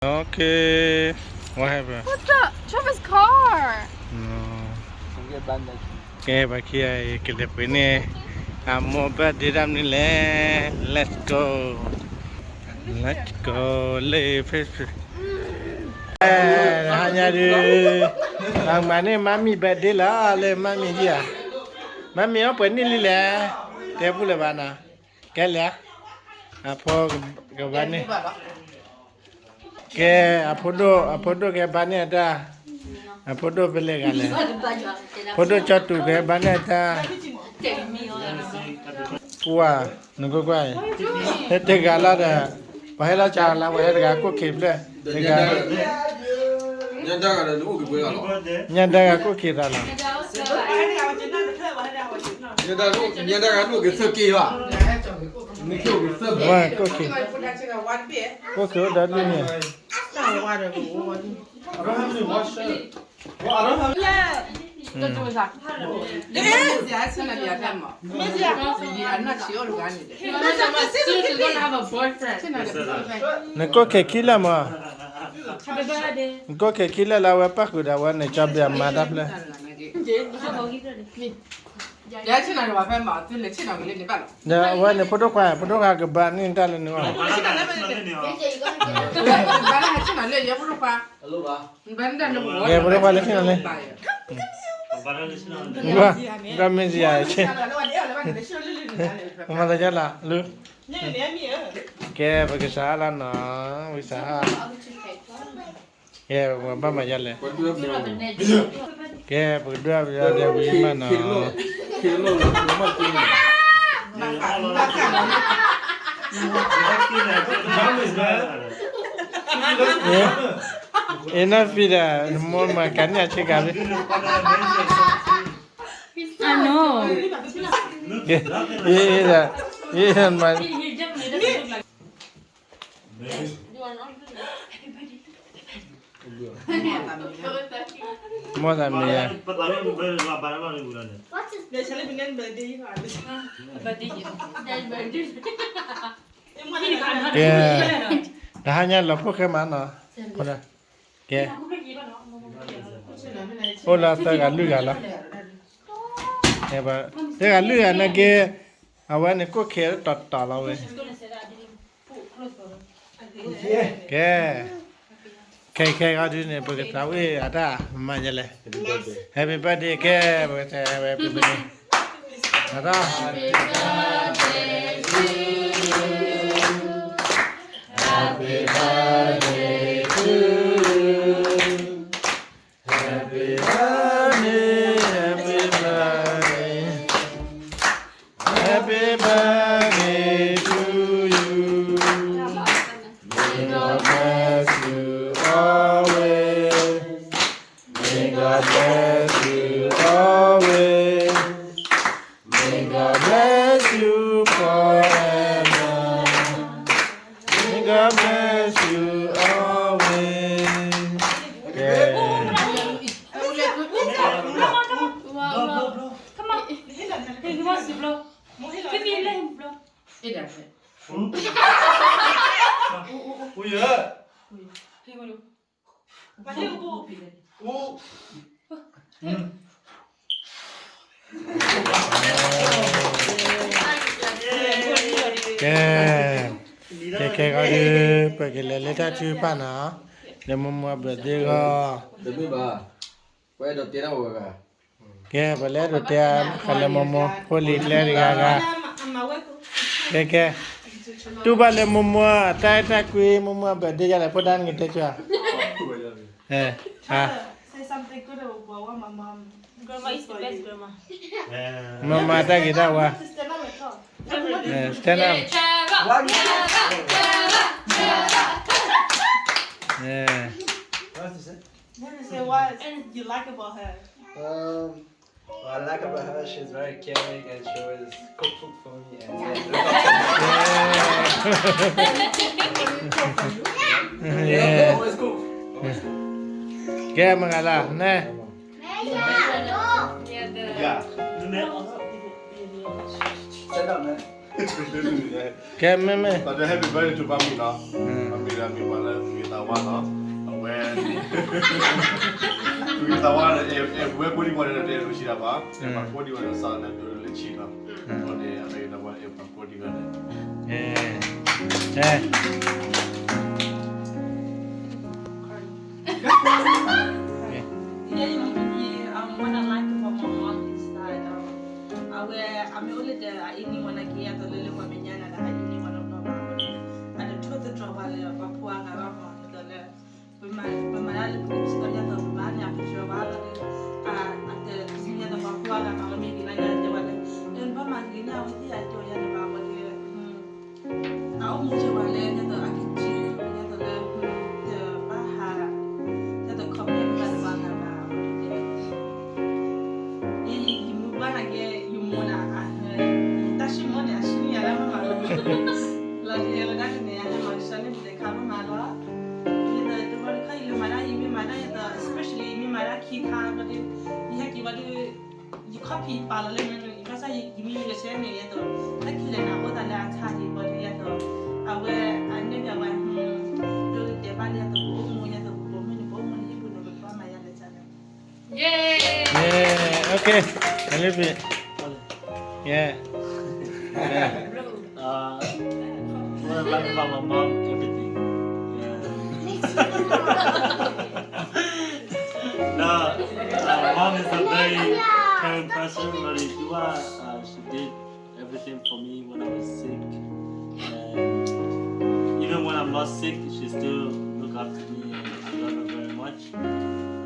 Okay, what happened? What the? Travis' car. ကဲ ပှၤခံဂၤအံၤ ကလဲၤပှ့ၤန့ၢ် အမိၢ် birthday တၢ်မနုၤလဲၣ်. Let's go, let's go လၢ Facebook. ဟါညါဒုး အမၤန့ၢ် မါမံၤ birthday လီၤ လၢမါမံၤဒံးဧါ. မါမံၤအီၣ်ပှဲၤနံၣ်လံလဲၣ်. တဲပူလၢၤဘၣ်နီၤ. ကဲလဲၣ်. အဖိကဘါန့ၢ် ကဲ အဖိဒိၣ် အဖိဒိၣ်ကဲဘါန့ၢ်အတၢ်, အဖိဒိၣ်ဖဲလဲၣ်ဂၤလဲၣ်, ဖိဒိၣ်ကၠီတူာ်ကဲဘါန့ၢ်အတၢ်, ပှၤ နကွၢ်ကွၢ်အံၤ, ဟဲတဂၤလၢ်ဒီး, ပှၤဟဲလီၤကလါ ပှၤဟဲတဂၤကိၣ်ခ့ဖျၢၣ်, တဂၤ, ညါတဂၤကိၣ်ခ့သးလီၤ, ညါတဂၤကိၣ်ခ့သၢက့ၤဘၣ်, ဝဲကိၣ်ခ့, ကိၣ်ခ့အိၣ်ဒီဒူၣ်န့ၣ် နကိၣ်ခ့ခံလၢာ်မး, နကိၣ်ခ့ခံလၢာ်လၢအဝဲပၣ်ဃုာ်ဒီးဝဲန့ၣ် ကၠီဘျံးအမါတၢ်ဖျၢၣ်, ဒီးအဝဲန့ၣ်ဖိဒိၣ်ခွါ ဖိဒိၣ်ခွါကဘါန့ၢ်တၢ်လၢနဂီၢ်, ယဲဖိဒိၣ်ခွါလၢဆ့ၣ်နီၤလၢ, ပမ့ၢ်စံးယၤဆ့ၣ်နီၤလၢယဲဖိဒိၣ်ခွါ, မၤသးယါလီၤ, ကဲ ပကစၢ်အါလၢနီၤ, ဝံသးဟါ, ကဲ ပကဘၣ်မၤယါလဲၣ်, ကဲ ပကဒွးပယီၤဒီးဝံမးနီၤ အ့ နဖံဒီး နမိၢ်မၤကၤန့ၢ်အဆ့ကၤလံ, အနီၤ, အ့ အ့ မၤ, မိၢ်သးမံၤယါ, ကဲ, တဟါညါလီၤဖိၣ်ဃဲမးနီၤ, ကဲ, အိၣ်လၢသၢဂၤလွံၢ်ဂၤလီၤ, သၢဂၤလွံၢ်ဂၤနာ်က့, အဝဲန့ၣ်ကိၣ်ခ့တီၤတီၤလီၤဝဲ ကဲ, ခဲခဲဂီၤဒုန့ၣ် ပကသးဝံၣ်အတၢ်မၤယလဲၣ်, Happy birthday ကဲ, ပကသးဝဲ Happy birthday, အတၢ်, Happy birthday to you, Happy birthday to you, Happy birthday, happy birthday, happy birthday to you. May God bless you always. May God bless you always. May God bless you forever. May God bless you always. Yeah. Come on. Come on. Hey, you want to blow? Come on. Let him blow. Hey, what do you? ကဲ, ကဲကဲဂီၤဒုး, ပကလဲၤလၢတၢ်ထုကဖၣ်နီၤ, လၢမိၢ်မိၢ်အဘၢၣ်ဒ့ဂီၤ, ကဲ, ပလဲၤဒိးတဲဃာ်လၢမိၢ်မိၢ် ဖိလံၤကျဲတဂၤဂၤ, ကဲကဲ, တူၢ်ဘၣ်လၢမိၢ်မိၢ်အတၢ်အဲၣ်တၢ်ကွံ မိၢ်မိၢ်အဘၢၣ်ဒ့ယါလဲၣ် ဖိဒါနကတဲကၠီ, ဟါ Grandma is the best grandma. မမၤတၢ်ဂ့ၤတၢ်ဝါ, stand up, yeah. What is it? What is it? What you like about her? Um, what I like about her, she's very caring and she always cook food for me and yeah. Yeah. Always cook. ကဲ မင်္ဂလာ နဲ. Yeah. Stand up, man. ကဲ မ့မ့ၢ် But the happy birthday to Bami နော်. မ့ၢ်ပှၤလၢသူၣ်ဂ့ၤသးဝါလီၤ. အဝဲ သူၣ်ဂ့ၤသးဝါဒီး အဲၣ်ဝဲကိးဒံကိးဒဲးဒီး တအဲၣ်ဒိးဆံးတၢ်ဘၣ်, အဲၣ်ပှၤကိးဒံကိးဒဲး စးလၢဒိးလၢဆံးလီၤ. အဃိန့ၣ် အဝဲသးဝါအဲၣ်ပှၤကိးဒံကိးဒဲး Yeah, you know, um, what I like about my mom is that, um, အဝဲ အမ့ၢ်အိၣ်လၢဒီး အအံၤန့ၢ်ဝဲနာ်က့ အသိးလၢလၢပှၤမဲာ်ညါနၤဒီး အအံၤန့ၢ်ဝဲနီတဘျီဘၣ်, အတထိၣ်သတြီၤပှၤလၢပှၤဖိအဂၤဘၣ်မး, ဒ်သိးလၢ ပမၤ ပမၤဒၣ်လၢပကစံးကီးညါသိး ပမၤန့ၣ် အပစၢၤဘၣ်လီၤဒီး အတစံးညါသိးပှၤဖိအဂၤမး လၢမ့ၢ်က့ၤလၢညါတဲဝဲလၢ ပမၤဂ့ၤန့ၢ်အဝဲသ့ၣ်အတဲဝဲယါန့ၣ်ဘၣ်ဝဲဒီး အအိၣ်မူစၢၤဝဲလၢ ညါသိးအကစၢ် ညါသိးလၢ တဘၣ်ဟး ညါသိး compare ပသးဒီးပှၤဂၤဘၣ် အဝဲတဲ ယ ယမူဘၣ်နာ်က့ ယမိၢ်နၤ အဟဲ တၢ်ဆိကမိၣ်န့ၣ် အဆူညါလၢမမၤလီၤ လီၤဒ်လဲၣ်လီၤဒၣ်န့ၣ် အဟဲမၤကဆှီန့ၢ်ပသဲခါမမၤလီၤ ယဲဒီးတဘျီတခီၣ်ယလဲၤမၤဒၣ် ယမ့ၢ်မၤဒၣ်ယဲဒီး especially ယမ့ၢ်မၤဒၣ်ခံခါဘျီဒီး ယဟဲက့ၤဘျီဒီး ယခီၣ်ဖံးပာ်လီၤလၢနၤန့ၣ် ဘၣ်ဆၣ်ယမ့ၢ်ယလဲၤဆဲန့ၣ်ယဲဒီး တၢ်ခံလဲၤနၤအိၣ်သးလၢအဆါဟံၣ်ဘျီဒီးယဲဒီး အဝဲအန့ၢ်ဘၣ်ဝဲ ဒိးတဲဘၣ်လၢယဲဒီး ပအိၣ်မူယဲဒီး ပပိာ်မုၣ်န့ၣ် ပအိၣ်မူန့ၣ် ဟံၣ်ပူၤန့ၣ် ပကဘၣ်မၤယါလဲၤဆါန့ၣ် Yeah, okay. A little bit. Yeah. Yeah. Uh, what I like about my mom, everything. Yeah. No, uh, mom is a very caring person, very dua. Uh, she did everything for me when I was sick. And even when I'm not sick, she still look after me, and I love her very much.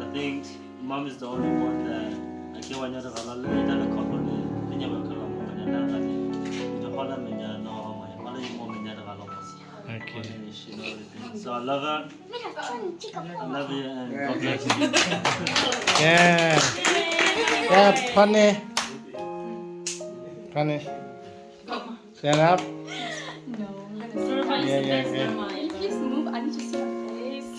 I think Mom is the only one that I get ဝဲညါတဂၤလီၤ လၢတၢ်လၢခီဖျိလၢ သ့ၣ်ညါဝဲကလီၤမူ ဝဲညါတၢ်တဂၤန့ၣ် ယတဟီၣ်လၢမဲာ်ညါနီၤ မ့ၢ်ဟီၣ်လၢယမိၢ်မဲာ်ညါတဂၤလီၤမး Okay. She know everything. So I love her. I love you and God bless you. Yeah. Yeah, funny. Funny. Stand up. No, I'm gonna sit down. Yeah, yeah, yeah. Can you please move? I need to see your face.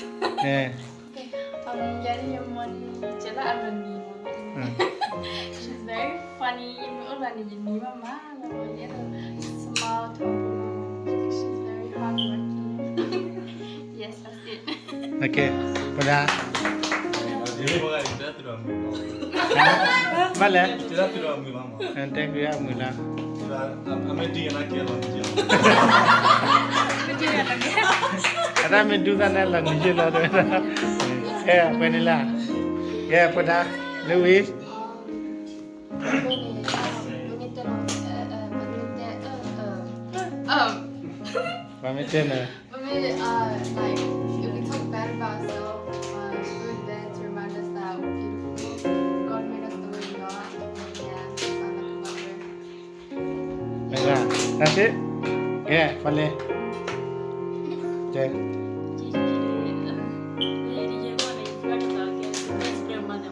Yeah. Okay. Um, Yari Yamani, Jella Amani. Hmm. She's very funny. You know, like, you know, mama, you know, smile talk, you know. She's very hardworking. Yes, that's it. Okay, ပဒါ ဘၣ်လဲၣ် တဲကွံာ်အမုာ်လီၤ အတၢ်မ့ၢ်ဒုးသးန့ၣ်လီၤနုာ်ယ့ၢ်လီၤ တဲဝဲဒၣ် ကဲ ပှဲၤန့ၣ်လၢ ကဲ ပှဲၤဒၣ် လၢဝံၤ ပမ့ၢ်တဲ ပမ့ၢ်တဲန့ၣ် But maybe, uh, like, if we talk bad about ourselves, uh, it's really bad to remind us that we're beautiful. God made us the way we are. Yeah, so I like about her. မ့ၢ်ဒၣ် that's it. ကဲ ပှဲၤလံ ကဲ Feel ဘၣ်ဒ်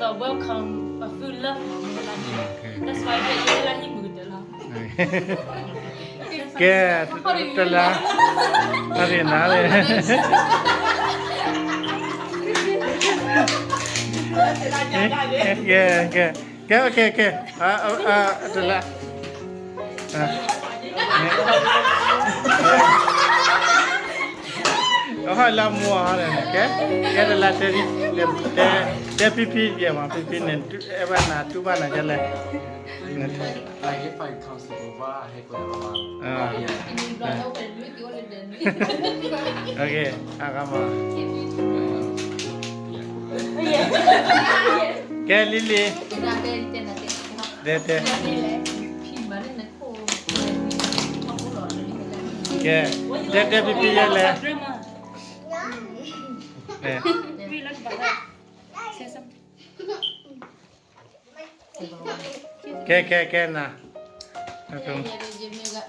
သိး welcome, but feel love မ့ၢ်လၢ that's why ယဲလၢဟံၣ်မုၢ်ကတၢၢ်လီၤ ကဲ တလါ အရ့နၤလၢ ကဲ ကဲ ကဲ ကဲ တလါ အဟီၣ်လၢမူအီၤန့ၣ် ကဲ ကဲတလါတဲ တဲ တဲဖံဖံယဲမး ဖံဖံန့ၣ် အဲၣ်ဘၣ်နၤ တူၢ်ဘၣ်နၤဒ်လဲၣ် Like if I comfortable ဘၣ် ဟဲကွဲးဘၣ် Okay, အခါမး ကဲ လံလံ တဲ တဲ ကဲ တဲ တဲဖံဖံယဲလဲၣ် ကဲ ကဲ ကဲ နၤ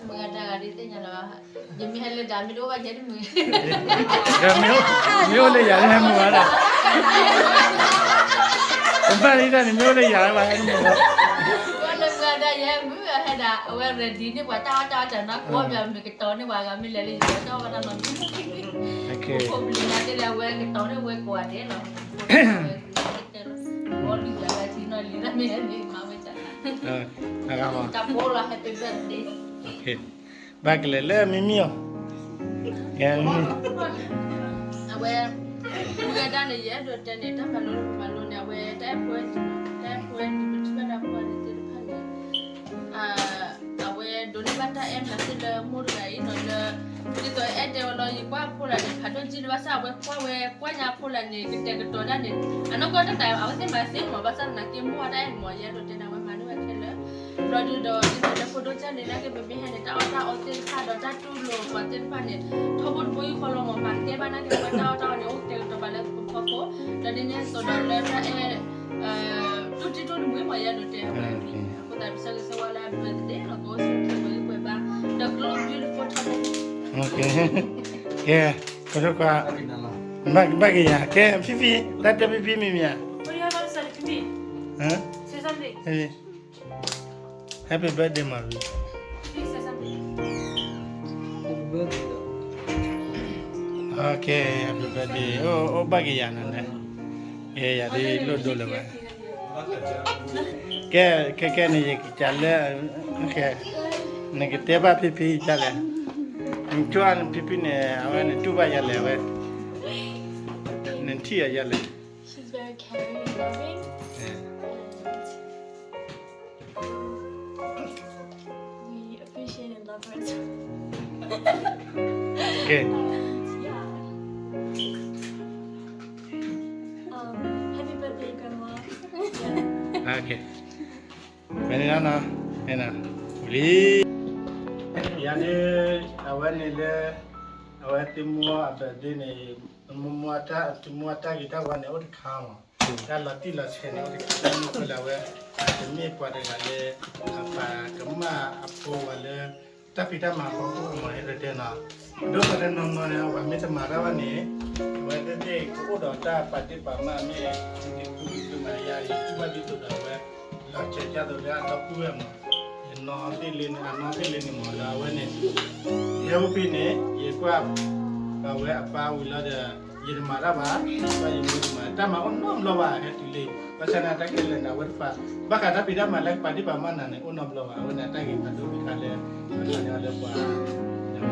မုၢ်ဂၤတဂၤဒ်သ့ၣ်ညါလီၤ ယမ့ၢ်ဟဲလၢဒၣ်မ့ၢ်တအိၣ်ဘၣ်ယဲတမုၢ် မ့ၢ်အိၣ်လၢယၤလၢဟဲမုၢ်ဘၣ်ဒီး ပဘၣ်လံတၢ်န့ၣ် မ့ၢ်အိၣ်လၢယၤလၢဘၣ်ဟဲမုၢ်ဘၣ် ဝဲလၢမုၢ်ဂၤဒၣ်ယဲမုၢ်ဟဲဒၣ် အဝဲ ready န့ၢ်ပှၤတၢ်အီၣ်တၢ်အီတၢ်နီၢ်ကိးဘၣ် မ့ၢ်ကတီၤန့ၢ်ပှၤဂၤမ့ၢ်လဲၤလၢယၤတၢ်အီၣ်ဘၣ်တၢ်နီၢ် ခိၣ်ပလံၤညါတဲလၢအဝဲကတီၤန့ၢ်ဝဲကိးဂၤဒဲးလီၤ ဝဲကတီၤန့ၢ်ဝဲကိးဂၤဒဲးလီၤ ဝဲကတီၤန့ၢ်ဝဲကိးဂၤဒဲးလီၤ လံာ်တၢ်မ့ၢ်န့ၣ် မၤဝဲတၢ် တၢ်ဖိလီၤ happy birthday ဘၣ်ကလဲၤလၢမံမံအီၤ အဝဲ မုၢ်ဂၤဒၣ်န့ၣ် ယအဲၣ်ဒိးတဲန့ၣ် တၢ်မၤလိမၤလိန့ၣ် အဝဲတၢ်အဲၣ်ဖိဝဲ တၢ်အဲၣ်ဖိဝဲ ပထံၣ်ဘၣ်တၢ်ဖိဝဲသ့ၣ်တဖၣ်န့ၣ် အဝဲဒိးန့ၢ်ဘၣ်တၢ်အဲၣ်မၤသ့ၣ်လၢမိၢ်တဂၤအံၤနီၤလၢ ဒ်သိးအဲၣ်တဲဝဲလီၤ ယကွၢ်အဖိလၢန့ၣ် ဖးဒိၣ်ကံၣ်လၢဘၣ်ဆၣ် အဝဲကွၢ်ဝဲကွၢ်ညါအဖိလၢန့ၣ် ကတဲာ်ကတီၤဒၣ်န့ၣ် အနီၢ်ကီၢ်တၢ်တၢ်အဝဲသ့ၣ်မၤသ့မး ဘၣ်ဆၣ်သနာ်က့မိၢ်အတၢ်အဲၣ်မး ယအဲၣ်ဒိးတဲန့ၣ် အဝဲမၤန့ၢ်ဝဲခဲလၢာ် ဘျီဒုဒီး ဒ်သိးလၢဖိဒိၣ်ကၢ်န့ၣ် နာ်က့ပမ့ၢ်ဟဲန့ၣ် တၢ်အီၣ်တၢ်အီသ့ၣ်တဖၣ်ဒီးတၢ်တူၢ်လိာ်ပှၤသ့ၣ်တဖၣ်န့ၣ် ထီဘိတဘိယူၢ်ဃီလီၤမး မၤတကဲဘၣ်နာ်က့ဝဲတၢ်အီၣ်တၢ်အီန့ၣ် အိၣ်ကတဲာ်ကတီၤဘၣ်လၢပဖီခိၣ် ဒီးဒ်န့ၣ်အသိးဒီးလၢတၢ်အဲၣ် တူၢ်တံၢ်တူၢ်တမှံၤမး ယအဲၣ်ဒိးတဲအဝဲ အဃိသတးပဆၢဂ့ၤဆၢဝါလၢ birthday နီၤ ကအိၣ်ဆူၣ်အိၣ်ချ့ဝဲကွဲးဘါ ဒီးကလိၣ် beautiful ထီဘိ ကဲ ကဒိၣ်ကွၢ် ဘၣ်ကယၤ ကဲ ဖံဖံ တၢ်တဲဖံဖံမံၤမံၤဧါ Happy birthday မၤဖံ Happy birthday Happy birthday အိၣ်ဘၣ်ကယၤနၤလဲၣ် ကဲယၤဒ်လိၣ်ဒိလၢၤဘၣ် ကဲ ခဲကဲန့ၣ် ယကစးလၢ နကတဲဘၣ်ဖံဖံဒ်လဲၣ် နကွၢ်ဖံဖံန့ၣ် အဝဲန့ၣ်တူၢ်ဘၣ်ယၤလဲၣ် အဝဲ နထံၣ်အီၤယၤလဲၣ် She's very caring and loving. And we appreciate and love her. Okay. And yeah. Um, happy birthday, Grandma. Yeah. Okay. ဖဲန့ၣ်လီၤနီၤ ဖဲန့ၣ် လံ ယၤန့ၣ် အဝဲန့ၣ်လၢ အဝဲသုမိၢ်အ birthday န့ၣ် မိၢ်မိၢ်တၢ် သုမိၢ်အတၢ်ဂ့ၤတၢ်ဝါန့ၣ် အိၣ်တခါမး တၢ်လီၤတံၢ်လီၤဆဲးန့ၣ် အိၣ်တခါ မ့ၢ်လၢအဝဲ တမ့ၢ်ပှၤတဂၤလၢ အပာ်ကမၣ်အဖိဝဲလၢ တၢ်ဖံးတၢ်မၤအဖီခိၣ်မး အဲၣ်ဒိးတဲနီၤ ဒိၣ်ပှၤတနီၤနီၤန့ၣ် ပှၤမ့ၢ်တမၤတၢ်ဘၣ်န့ၣ် အဝဲသ့ၣ်သ့ၣ်ကအိၣ်ဒီးတၢ်ပာ်ဒ့ၣ်ပာ်မၢ်မ့ၢ် တံၤသကိးမၤယၤ ယတူၢ်ဘၣ်ဒ်သိးဒီးအဝဲ လီၤစၢၤဒ်သိးလၢအဒီပုၢ်ဝဲၢ်မး ယနီၢ်သ့ၣ်လၢန့ၣ် အနီၢ်သ့ၣ်လၢန့ၣ်မး ဒီးအဝဲန့ၣ် ယဟဲအိၣ်ဖဲန့ၣ် ယကွၢ် အဝဲအပၢ်ဝံၤလီၤဒီး ယတမၤတၢ်ဘၣ် ဘၣ်ယမိၢ်တမၤ တၢ်မၤအိၣ်နီတဘျီဘၣ် ဟဲတုၤလံ ဘၣ်ဆၣ်န့ၣ်တၢ်ခဲလၢာ်န့ၣ် အဝဲတပာ် ဘၣ်ဃးတၢ်ဖံးတၢ်မၤလၢကပာ်ဒ့ၣ်ပာ်မၢ်နၤန့ၣ် အိၣ်နီတဘျီဘၣ် အဝဲန့ၣ်အတၢ်ဂ့ၤဖးဒိၣ်ဖံးခါလၢ ပသးန့ၣ်လၢပှၤ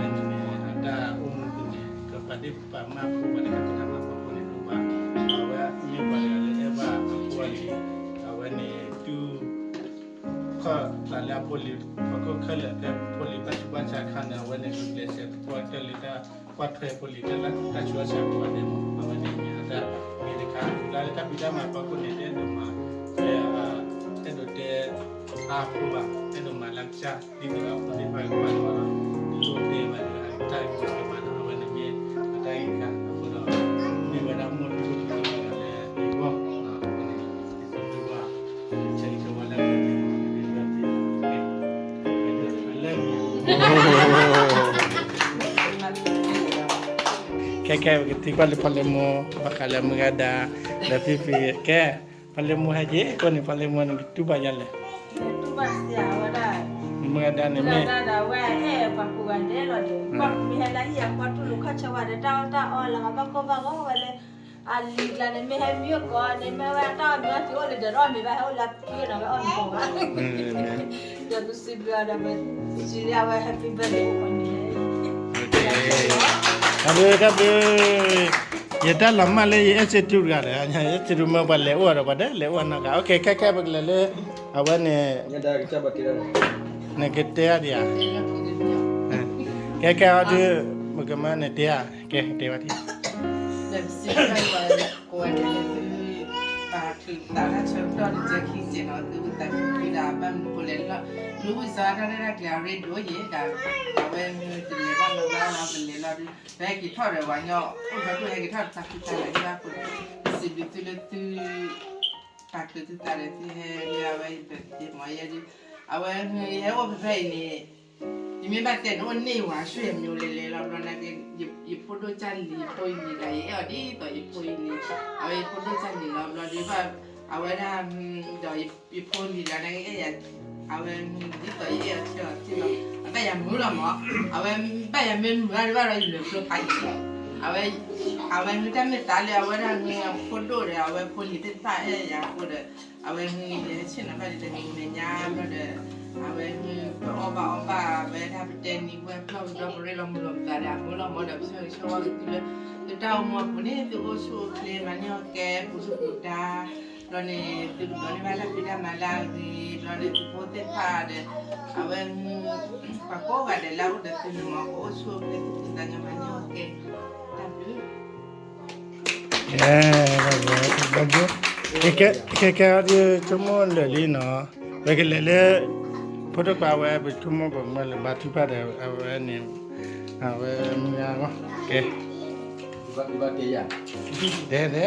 အဝဲန့ၣ် အတၢ်အိၣ်မူပူၤန့ၣ် ကပာ်ဒ့ၣ်ပာ်မၢ်ဖိဝဲလၢတၢ်ဖံးတၢ်မၤအဖီခိၣ်န့ၣ် ဒိၣ်ဘၣ် အဝဲမ့ၢ်ပှၤတဂၤလၢအဲၣ်ဘၣ်အဖိအလံၤ အဝဲန့ၣ် တူၢ် ခီၣ်သးလၢအဖိလံၤ ဖီခိၣ်ခဲလၢာ်ဖဲဖိလံၤဘၣ်ဆူးဘၣ်ဆါအခါန့ၣ် အဝဲန့ၣ် ကဘျဲးစဲးသပှၢ်တၢၢ်လၢတၢ်ကွၢ်ထွဲဖိလံၤ တၢ်လၢတၢ်ဆူးတၢ်ဆါကိးဂၤဒဲးမး အဝဲန့ၣ်မ့ၢ်အတၢ်ဂ့ၤတခါ တုၤလၢတၢ်ဖံးတၢ်မၤအဖီခိၣ်န့ၣ် တအဲၣ်ဒိးမၤ လၢ အဲၣ်ဒိးတဲ အါအဖိဘၣ် အဲၣ်ဒိးမၤလၢကစၢ် ဒ်သိးဒီးအဖိသ့ၣ်တဖၣ်ကဘၣ်လီၤ လိၣ်တဲဘၣ်လၢအတၢ်ဂ့ၤကမၤ အဝဲန့ၣ်မ့ၢ်အတၢ်ဂ့ၤတခါ အဃိဒီး မ့ၢ်ဝဲဒၣ်မိၢ်တံၤဖိသ့ၣ်တဖၣ်လၢအဂီၢ် အဝဲန့ၣ် ခဲကဲ ပကသံကွၢ်လၢဖီလ့မိၢ် ဘၣ်ဃးလၢမုၢ်ဂၤဒါ လၢဖံဖံ ကဲ ဖီလ့မိၢ်ဟဲက့ၤ ကိးန့ၣ် ဖီလ့မိၢ်န့ၣ် ကတူၢ်ဘၣ်ယၤလဲၣ် မုၢ်ဂၤဒါန့ၣ်မ့ၢ် အလံၤကျါန့ၣ် မ့ၢ်ဟဲမံအီၣ်ကီၢ်န့ၣ် မ့ၢ်ဝဲတၢ်အီၣ်တၢ်အီလီၤ မ့ၢ်ကီၢ်ဘၣ်ဂီၢ်ဝဲလၢ အလံၤကျါန့ၣ် မ့ၢ်ဟဲမံအီၣ်ကီၢ်န့ၣ် မ့ၢ်ဝဲတၢ်အီၣ်မ့ၢ်အီၣ်ကီၢ်ဝဲ ဒီးပစံးဘျုးအီၤဒီး ပစံးလၢအဝဲ happy birthday မ့ၢ်န့ၣ် တၢ်ဘျုး တၢ်ဘျုး ယတၢ်လီၤမၢ်လၢယအဲၣ်စ့တူၢ်တဂၤဒီး ယအဲၣ်စ့တူၢ်မ့ၢ်ပှၤလဲၤအိၣ်ဒီးပှၤဒီး လဲၤအိၣ်နီၢ်ကါ okay ခဲခဲ ပကလဲၤလၢ အဝဲန့ၣ် နကတဲအါဒံးဧါ ခဲခဲအီၤဒုး ပကမၤနတဲအါ ကဲ တဲဝဲဒၣ် လၢပစံးဘျုးပှၤကိးဂၤဒဲးလၢသု ပာ်ချုးသးတၢ်ဆၢကတီၢ်တစဲးခံစဲးနီၤ သုသးခုဒၣ်ဘၣ်မနုၤဖိလဲၣ်လီၤ နဝံၣ်စီၤတၢ်ရဲၣ်တၢ်ကျဲၤအရ့ဒိၣ်ယဲၢ်ဒၣ် အဝဲမ့ၢ်တလဲၤဘၣ်လီၤဘၣ်လီၤ ပလဲၤလီၤဒုး ပဟဲက့ၤထီၣ်ဒီးပှၤကညီအိၣ်ဒီဒူၣ်ဟဲက့ၤထီၣ်တသးခုသးလဲၤဘၣ်ဖိလဲၣ် ပစံးဘျုးသုလၢသု ပာ်ချုးသုသးဒီးသုဟဲလၢအဝဲ ယမၤယဲဒုး အဝဲမ့ၢ်ယဟဲအိၣ်ဖဲဖဲအံၤန့ၣ် ယမ့ၢ်ဘၣ်တဲန့ၣ် အိၣ်န့ၢ်ဝဲဆွေမျိုးလဲၤလဲၤလီၤဘျီနာ်က့ ယဖိဒိၣ်ကၢ်လံၤ ယဖိအံၤန့ၣ်ဒီး ယအဲၣ်အီၤဒ်သိးယဖိအံၤန့ၣ် အဝဲယဖိဒိၣ်ကၢ်လံၤလီၤဘျီဒုးဘၣ် အဝဲဒၣ် ဒီးယဖိလံၤဒီးနာ်က့ အဲၣ်ယၤ အဝဲဒ်သိးယအဲၣ်အီၤထဲအီၤထဲလီၤ အဘၣ်ယၤမုာ်လီၤမး အဝဲဘၣ်ယၤမ့ၢ်မုာ်ဒၣ်ဒုးဘၣ်ဒီးယလဲၤကျိဖးယံၤလီၤ အဝဲ အဝဲမ့ၢ်တၢ်မ့ၢ်သးလၢအဝဲဒၣ်မ့ၢ်အဖိဒိၣ်ဒီး အဝဲဖိလံၤသ့ၣ်တဖၣ်အဲၣ်ယၤအဃိဒီး အဝဲမ့ၢ်ဆ့ၣ်နီၤဘၣ်ဒီးတနံၤညါဘျီဒီး အဝဲမ့ၢ်ပအီၣ်ဘၣ်အီဘၣ်ဝဲဒၣ်ပတဲနံၤဝဲဖျီၣ်ကဒီးပရ့လိာ်မုာ်လိာ်ပသးဒီး အမိၢ်လီၤမၢ်ဒီး ပဆၢဂ့ၤဆၢဝါက့ၤသုလၢ သုတၢ်အိၣ်မူအပူၤန့ၣ် သုအိၣ်ဆူၣ်အိၣ်ချ့ မၤန့ၢ်အီၣ်ကဲ ပူၤဆူၣ်ပူၤဒါ ဘျီန့ၣ် သုကဒိးန့ၢ်ဘၣ်တၢ်ဖံးတၢ်မၤလၢအဂ့ၤ ဘျီန့ၣ် သုဖိသ့ၣ်တဖၣ်ဒီး အဝဲမ့ၢ် ပှၤကိးဂၤဒဲးလၢအအိၣ်ဒီးသုန့ၣ်မ့ၢ် ကအိၣ်ဆူၣ်အိၣ်ချ့ သူၣ်ဖှံသးညီ မၤန့ၢ်အီၣ်ကဲ တၢ်ဘျုး ကဲ ကဲ ကဲ ဒ်ဆိကမိၣ်လၢာ်လံနီၤ, ပကလဲၤလၢ ဖိဒိၣ်ခွါဝဲ ပဆိကမိၣ်ပမ့ၢ်လၢဘါထုကဖၣ်ဒီး အဝဲန့ၣ် အဝဲမ့ၢ်ညါဂီၢ် ကဲ တဲတဲ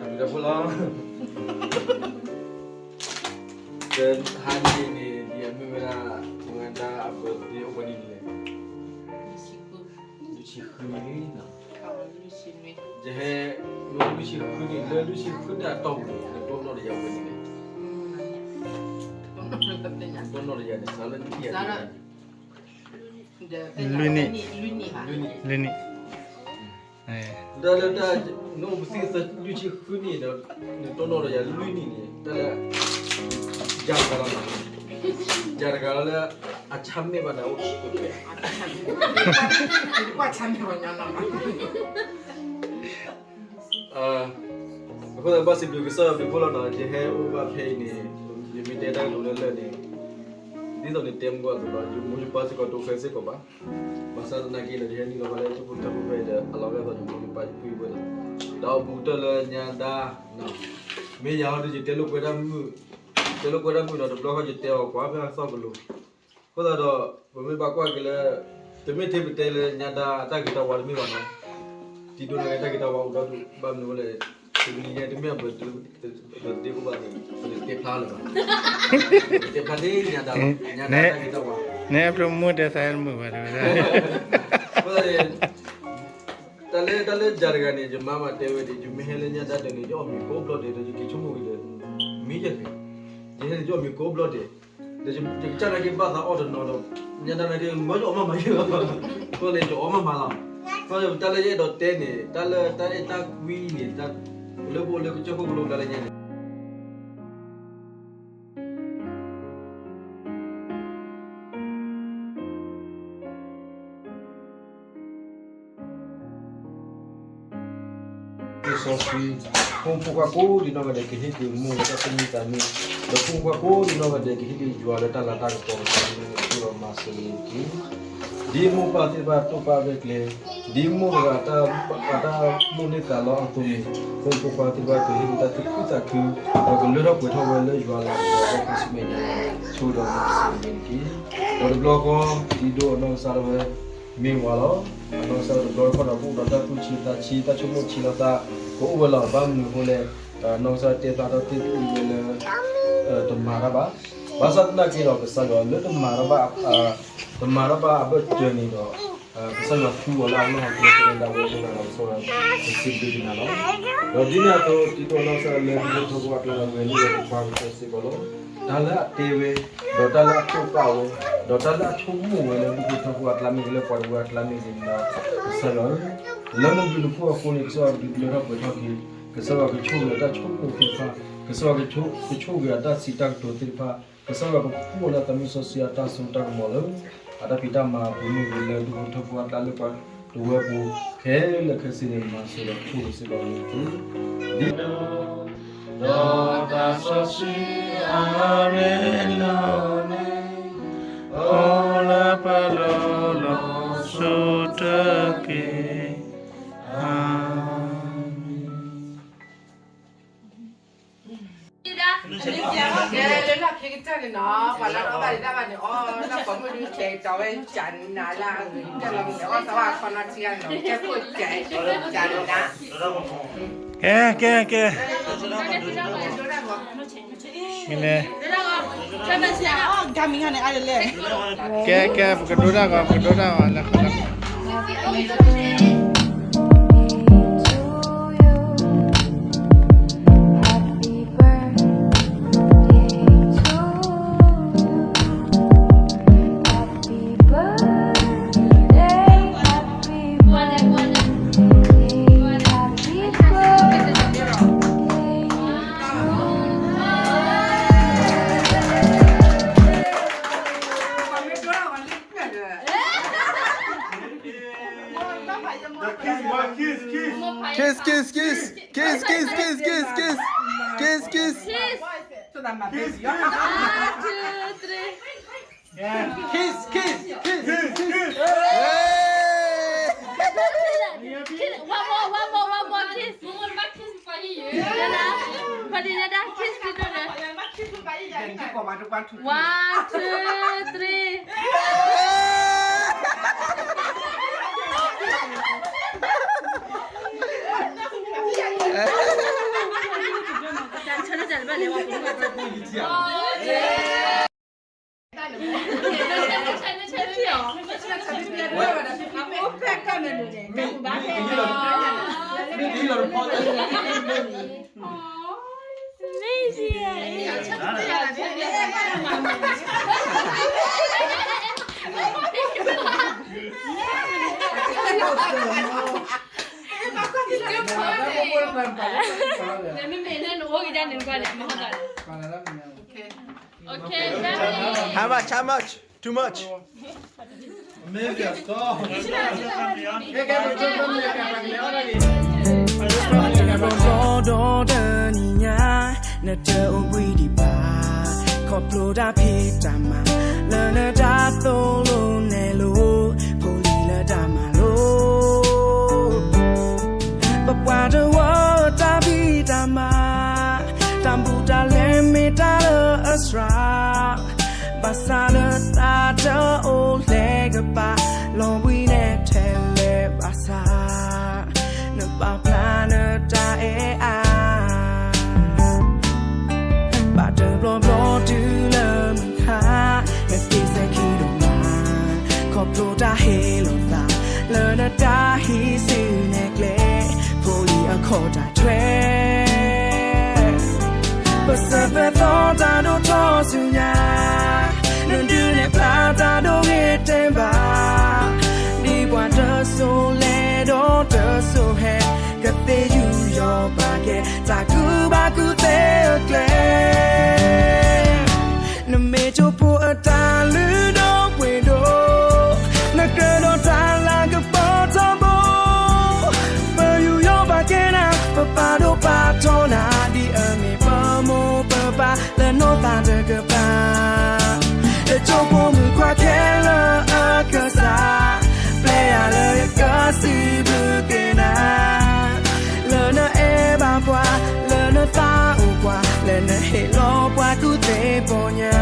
တၢ်ဘျုးတၢ်ဖှိၣ်လီၤ. ဒီးဟါန့ၣ်န့ၣ် ဒ်အမ့ၢ်ဝဲဒၣ် မုၢ်ဂၤဒါအ birthday အိၣ်ဝဲန့ၣ်န့ၣ် လွံၢ်ဆံဃုနံၣ်လံနီၤ, ယဟဲ မ့ၢ်လွံၢ်ဆံဃုနံၣ် လၢလွံၢ်ဆံဃုနံၣ်အတီၢ်ပူၤန့ၣ် နတိၢ်နီၣ်တယၤဝဲန့ၣ်န့ၣ်, တိၢ်နီၣ်တယၤန့ၣ် စးလၢနံၣ်ယၤန့ၣ် လွံၢ်နံၣ်, လွံၢ်နံၣ်, တၢ်လၢတၢ် နအိၣ်ပသံသလွံၢ်ဆံဃုနံၣ်ဒီး နတိၢ်နီၣ်ဒီးယၤလွံၢ်နံၣ်န့ၣ် တၢ်လၢ ယၤတဂၤလီၤ, ယၤတဂၤလီၤလၢ အဆၣ်မဲာ်ဘၣ်န့ၣ် အိၣ် အဃိသတး ဘၣ်စံးဘျုးကစၢ်ယွၤဘျုးဖှိၣ်လီၤနီၤ, ယဟဲအိၣ်ဘၣ်ဖဲအံၤန့ၣ် ယမ့ၢ်တဲတၢ်ကတိၤလၢလၢာ်န့ၣ် ဒ်သိးန့ၣ်တဲမူဘၣ်အသိးလီၤ, ယမိၢ်ယပၢ်စ့ၢ်ကီးတိခဲစ့ၢ်ကီးဘၣ်. ဘၣ်ဆၣ်သနာ်က့ဒီး ယဟဲနုာ်လီၤဘၣ်လၢထံဖိကီၢ်ဖိဖဲအံၤဒီး အလီၤဂာ်ဒီးယမိၢ်ယပၢ်ယပုၢ်ယဝဲၢ်လီၤ. ဒီးအဘူးကတၢၢ်လၢညါဒါ မ့ၢ်ယၤဟီဒီး ယတဲလိာ်ကွဲတၢ်မုာ်, တဲလိာ်ကွဲတၢ်မုာ်ဒီး တဘျီဃီယတဲအီၤကွၢ်ဖဲအသီၣ်ကလိၤ အဃိသတးဒီး ပမ့ၢ်ဘၣ်ကွၢ်က့ၤလၢ တမ့ၢ်ထဲပတဲလၢညါဒါအတၢ်ဂ့ၤတၢ်ဝါတမ့ၢ်ဘၣ်နီၤ, တံၤဒိၣ်န့ၣ်ဂ့ၤ တၢ်ဂ့ၤတၢ်ဝါအိၣ်ဒီဒူၣ် ဘၣ်မနုၤလဲၣ်, တနံၤညါတမ့ၢ်အဘၢၣ်သဒ့အိၣ်ဘၣ်န့ၣ် ပတတဲဖျါလၢၤဘၣ်, ပတဲဖျါန့ၣ်ညါဒါလီၤ, ညါဒါတၢ်ဂ့ၤတၢ်ဝါ, နဲအပျိမုၣ်တဲသးမုာ်ဘၣ်တဝဲဒၣ်, အဃိသတးန့ၣ် တၢ်လၢ တၢ်လၢယၤတဂၤန့ၣ် ယမါမၤတဲဝဲဒၣ် ယမ့ၢ်ဟဲလၢညါဒါဒီးန့ၣ် ယအီၣ်မ့ၤကိးဘျီဒဲးဒီး ယက့ၤဆိကမိၣ်က့ၤဒီး မ့ၢ်ယၤတဂ့ၤ, ယဟဲန့ၣ်ယအီၣ်မ့ၤကိးဘျီဒဲး, ဒီးယကစၢ်နာ်က့ဘၣ်သးအီၣ်တနီၤဒီး ညါဒါနာ်က့ မ့ၢ်ယအီၣ်မးမးယၤလီၤ, အဃိန့ၣ် ယအီၣ်မးမးလီၤ, အဃိန့ၣ် တၢ်လၢယအဲၣ်ဒိးတဲန့ၣ် တၢ်လၢတၢ်အဲၣ်တၢ်ကွံန့ၣ် လၢပအိၣ်လၢကစၢၢ်ခိၣ်ကလိကျါလၢညါန့ၣ် လံာ်စီဆှံ, ဖိမုၣ်ဖိခွါကိးဒံနီၢ်ဂၤဒဲး ကဟ့ၣ်က့ၤမိၢ်ဝဲတၢ်သူၣ်မံသးမံ, ဒီးဖိမုၣ်ဖိခွါကိးဒံနီၢ်ဂၤဒဲး ကဟ့ၣ်က့ၤယွၤလၢတၢ်လၤတၢ်ကပီၤကစၢ်န့ၣ် ဆိၣ်ဒီးမၤစၢၤက့ၤတက့ၢ်. ဒ်မိၢ်ပၢ်သ့ၣ်တဖၣ်တိာ်ပာ်ဝဲကျဲ, ဒ်မိၢ်တဂၤအတၢ်မိၣ်န့ၢ်သးလီအသိးန့ၣ်, ဖိမုၣ်ဖိခွါသ့ၣ်တဖၣ် ကဟ့ၣ်က့ၤတၢ်သူၣ်ခုသးခု, ဒီးကလၢထီၣ်ပှဲၤထီၣ်ဝဲလၢယွၤလၤကပီၤတၢ်ခါဆူမဲာ်ညါ, ဆိၣ်ဒီးမၤစၢၤက့ၤတက့ၢ်. ဒီးတဘျီဃီ ဒ်ဒိၣ်အနီၢ်ကစၢ်ဒၣ်ဝဲ မ့ၢ်ဝဲလီၤ. အနီၢ်ကစၢ်ဒၣ်ဝဲတဘျီတခီၣ်ဒီး ပအိၣ်ဒီးတၢ်သူၣ်ဆံးသးဆံး တၢ်ဆိကမိၣ်ဆံးလီၤသး ကအိၣ်ဝဲလီၤ. ဘၣ်မနုၤအဃိလဲၣ်, အနီၢ်ကစၢ်တဲသးထီၣ်တ့ၢ်သံဝဲလၢ တမၤတၢ်ဘၣ်. ဘၣ်ဆၣ်သနာ်က့ဒီး ကစၢ်ယွၤလၢတမၤတၢ်ဘၣ်, တမၤတၢ်ဘၣ်အဘၢၣ်စၢၤန့ၣ်ဒီး ကစၢ်ယွၤသူအီၤလၢအလီၢ်ဟီၣ်ခိၣ်န့ၣ် ဒၣ်ဝဲဒၣ်လီၤ. ကစၢ်ယွၤကစံးဘျုးက့ၤနၤလီၤ. ဒီးဒ်န့ၣ်အသိး ဒ်ဒိၣ်အနီၢ်ကစၢ်လၢဒူၣ်ဖိထၢဖိအကျါ ဂဲၤလိာ်ဝဲပပှၤကတၢၢ်စ့ၢ်ကီးလီၤ. တၢ်လၢအတဲဝဲ, ဒီးတၢ်လၢအတိာ်ပာ်ဝဲ, ဒီးတၢ်လၢအဆိကမိၣ်ဝဲလၢဒူၣ်ဖိထၢဖိအကျါမ့ၢ်ဂ့ၤ လၢပှၤတဝၢအကျါမ့ၢ်ဂ့ၤန့ၣ်ဒီး ကစၢ်ယွၤဧၢ, လၢနဘျုးနဖှိၣ်အဃိန့ၣ် ကစၢ်ယွၤကဒုးလၢထီၣ်ပှဲၤထီၣ်က့ၤ, ကစၢ်ယွၤကဆိၣ်ဂ့ၤအတၢ်ဆိကမိၣ်သ့ၣ်တဖၣ်, ကစၢ်ယွၤကဆိၣ်, ကဆိၣ်ဂ့ၤအတၢ်စံးတၢ်ကတိၤသ့ၣ်တဖၣ်, ကစၢ်ယွၤကဖှူအီၤလၢအသးမုၢ်စီဆှံအတၢ်စိတၢ်ကမီၤလၢ အတၢ်ဖံးတၢ်မၤအပူၤမ့ၢ်ဂ့ၤ လၢဒူၣ်ဖိထၢဖိအကျါလၢပှၤတဝၢပူၤ ခဲလၢာ်ခဲဆ့န့ၣ် မၤစၢၤဒီးဆိၣ်ဂ့ၤစ့ၢ်ကီးန့ၣ်တက့ၢ်. ဒ် ဒီးသးစီဆှံအရ့လိာ်န့ၣ် အိၣ်လၢပလိၤလိၤဆိတက့ၢ်. အၤမ့ၣ်. လၢလၢခ့ကတၢၢ်န့ၣ်နီၤ ပှၤလၢအီၣ်ဘၣ်ဒံးတၢ်ဘၣ်န့ၣ် အီၣ်လၢကိးမုၢ်ဒုးကဲကတီၤဝဲကနၤလၢအဂ့ၤကတၢၢ်လီၤန့ၣ် အီၣ်သးဝဲအခီနီၤထံဂၤန့ၣ်နီၤ ကဲခိၣ်ကဲကနၤ ကဲ ကဲ ကဲ မ့ၢ်လဲၣ် ကဲ ကဲ ပကဒိတၢ်ဂီၤ ပကဒိတၢ်ဂီၤ လၢခီလၢခီ Happy birthday, happy birthday, happy birthday. Kiss, kiss, kiss, kiss, kiss, kiss, kiss, kiss, kiss. Kiss. One, two, three. Yeah. Kiss, kiss, kiss, kiss, kiss. Hey! Kiss. One more, one more, one more kiss. One more kiss. Dada, kiss. One, two, three. Okay, very. How much? How much? Too much. Maybe a star. ဒီတနံၤညါ နတအိၣ်ဘှံးဒံးဘၣ်, ခီဖျိတၢ်ဖံးတၢ်မၤ လၢနတၢ်သိၣ်လိနဲၣ်လိ ဖိလံၤလၢတၢ်မၤလိ ပပှၤတဝၢတၢ်ဖံးတၢ်မၤ တၢ်ဘူးတၢ်လဲမ့ၢ်တၢ်လၢအစှၤ ဘၣ်ဆၣ်လၢသးတအိၣ်လဲၤကပၤ လီၤဘှံးနဲၣ်ထဲလဲၣ်ဘၣ်ဆၣ် နပာ်ဖျါနတၢ်အဲၣ်အါ ဘၣ်တဘျီဘျီတုၤလၢမုၢ်ဟါ နက့ၤစဲၤခံဒိၣ်မး ခီဖျိတၢ်ဟ့ၣ်လီၤသး လၢနတၢ်ဟံးစုနဲၣ်ကျဲ ဖိလံၤအခီၣ်တၢ်ထွဲ ပစၢၤပသီတၢ်ဒိၣ်ထီၣ်ဆူညါ နဒုးနဲၣ်ဖျါတၢ်ဒိၣ်ဂ့ၤတဲဘၣ် ဒ်ပှၤတစိၤလဲၤဒီးတစိၤဟဲ ကသ့ယူးယီၣ်ဘၣ်ကဲ တၢ်ကူၣ်ဘၣ်ကူၣ်သ့အကျဲ နမ့ၢ်ကၠိဖိအတၢ်လုၢ်ဒိၣ်ပှ့ၤဒိၣ် နကြၢးဒီးတၢ်လၤကပီၤထီဘိ ပယူးယီၣ်ဘၣ်ကဲနၤ ပပာ်ဒိၣ်ပာ်ထီနၤ ဒ်အမ့ၢ်ပမိၢ်ပပၢ်လၢနီၢ်သးတကပၤ ယကၠိဖိမုၣ်ခွါခဲလၢာ်အကစၢ် ပျဲယၤလၢယကစံးဘျုးက့ၤနၤ လၢနအဲၣ်ဘၣ်ပှၤ လၢနသးအိၣ်ပှၤ လၢနဟ့ၣ်လီၤပှၤကူၣ်သ့ပီညါ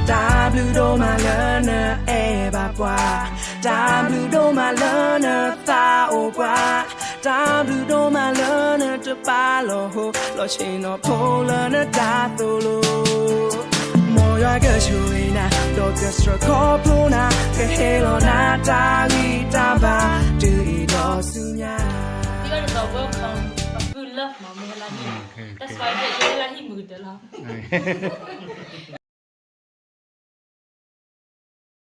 တၢ်ဘျုးဒိၣ်မးလၢနအဲၣ်ဘၣ်ပှၤ, တၢ်ဘျုးဒိၣ်မးလၢနသးအိၣ်ပှၤ, တၢ်ဘျုးဒိၣ်မးလၢနတပာ်လီၤဟိ လီၤဆ့ၣ်နီၤဖိလၢနတၢ်သိၣ်လိ မ်ယွၤကဆိၣ်ဂ့ၤနၤ ဒီးကဆှၢခီဖျိနၤ ကဟ့ၣ်လီၤနၤတၢ်ဂံၢ်တၢ်ဘါ တုၤအံၤဒီးဆူညါ That's why ယဲလၢဟံၣ်မုၢ်ကတၢၢ်လီၤ